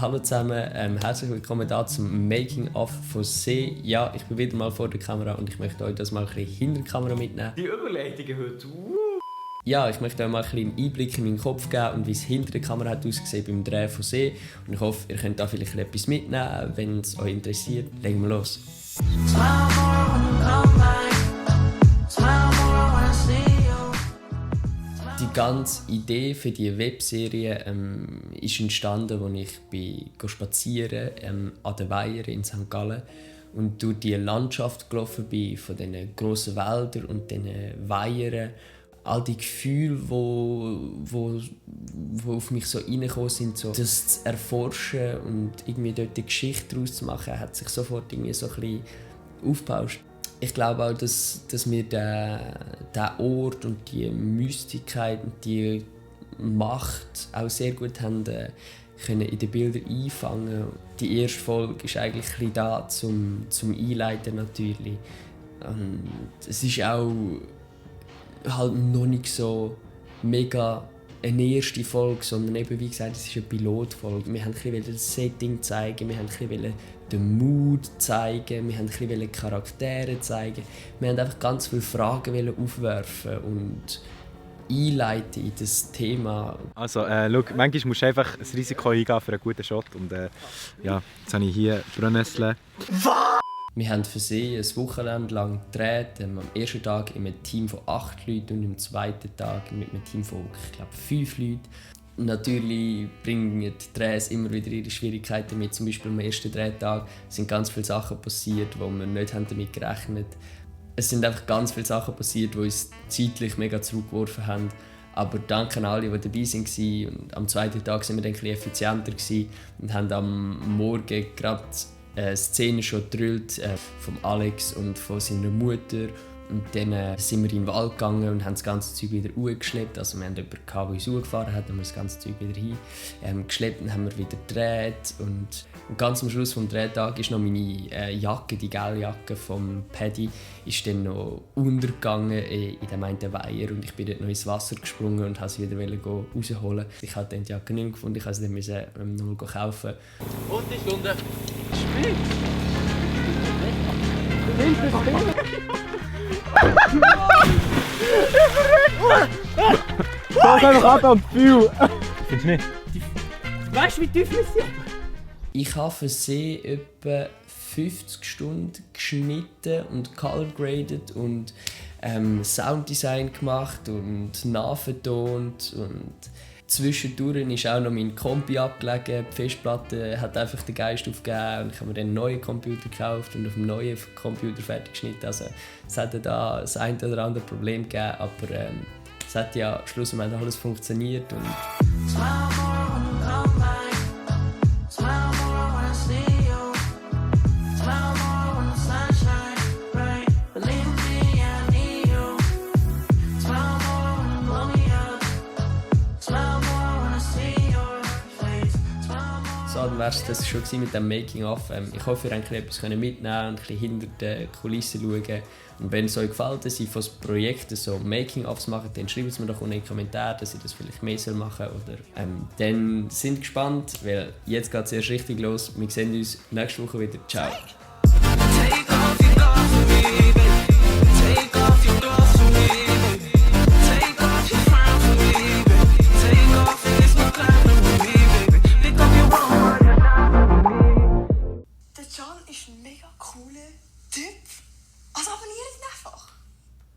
Hallo zusammen, herzlich willkommen hier zum Making-of von See. Ja, ich bin wieder mal vor der Kamera und ich möchte euch das mal ein bisschen hinter der Kamera mitnehmen. Die Überleitungen heute. Ja, ich möchte euch mal ein bisschen einen Einblick in meinen Kopf geben und wie es hinter der Kamera hat ausgesehen beim Drehen von See. Und ich hoffe, ihr könnt da vielleicht etwas mitnehmen, wenn es euch interessiert. Legen wir los. Die ganze Idee für die Webserie ist entstanden, als ich spazieren an der Weiher in St. Gallen und durch die Landschaft gelaufen bin, von diesen grossen Wäldern und diesen Weihern. All die Gefühle, die auf mich so reingekommen sind, so, das zu erforschen und irgendwie dort eine Geschichte daraus zu machen, hat sich sofort irgendwie so ein bisschen aufgebauscht. Ich glaube auch, dass wir den Ort und die Mystigkeit und die Macht auch sehr gut haben, können in den Bildern einfangen. Die erste Folge ist eigentlich ein bisschen da zum Einleiten natürlich. Und es ist auch halt noch nicht so mega eine erste Folge, sondern eben, wie gesagt, es ist eine Pilotfolge. Wir wollten ein bisschen das Setting zeigen, wir wollten ein bisschen den Mood zeigen, wir wollten ein bisschen Charaktere zeigen. Wir wollten einfach ganz viele Fragen aufwerfen und einleiten in das Thema. Also, schau, manchmal musst du einfach ein Risiko eingehen für einen guten Shot. Und ja, jetzt habe ich hier Brennnessel. Wir haben für sie ein Wochenende lang gedreht. Am ersten Tag in einem Team von 8 Leuten und am zweiten Tag mit einem Team von, ich glaube, 5 Leuten. Natürlich bringen die Drehs immer wieder ihre Schwierigkeiten mit. Zum Beispiel am ersten Drehtag sind ganz viele Sachen passiert, wo wir nicht damit gerechnet haben. Es sind einfach ganz viele Sachen passiert, die uns zeitlich mega zurückgeworfen haben. Aber danke an alle, die dabei waren. Und am zweiten Tag waren wir dann ein bisschen effizienter und haben am Morgen gerade eine Szene schon gedrillt von Alex und von seiner Mutter. Und dann sind wir in den Wald gegangen und haben das ganze Zeug wieder hochgeschleppt. Also wir hatten jemanden, der uns hochgefahren hat, haben wir das ganze Zeug wieder geschleppt und haben wir wieder gedreht. Und ganz am Schluss des Drehtags ist noch meine Jacke, die gelbe Jacke vom Paddy, ist dann noch untergegangen in dem einen Weiher. Und ich bin dort noch ins Wasser gesprungen und wollte sie wieder rausholen. Ich habe dann die Jacke nicht mehr gefunden, ich musste sie dann nochmal kaufen. Und die Stunde. Spiel! Pass einfach ab am Gefühl! Findest du nicht? Weißt du, wie tief wir sind? Ich habe für sie etwa 50 Stunden geschnitten und color graded und Sounddesign gemacht und nachvertont. Und zwischendurch ist auch noch mein Kompi abgelegen. Die Festplatte hat einfach den Geist aufgegeben und ich habe mir dann einen neuen Computer gekauft und auf dem neuen Computer fertig geschnitten. Also es hatte da das ein oder andere Problem gegeben, aber es hat ja schlussendlich alles funktioniert. Und so, dann wäre es schon mit dem Making-of. Ich hoffe, ihr könnt etwas mitnehmen und ein bisschen hinter den Kulissen schauen. Und wenn es euch gefällt, dass ich von Projekten so Making-ofs mache, dann schreibt es mir doch in den Kommentaren, dass ich das vielleicht mehr machen soll. Oder, dann sind gespannt, weil jetzt geht es erst richtig los. Wir sehen uns nächste Woche wieder. Ciao! Der Can ist ein mega cooler Typ. Also abonniert ihn einfach.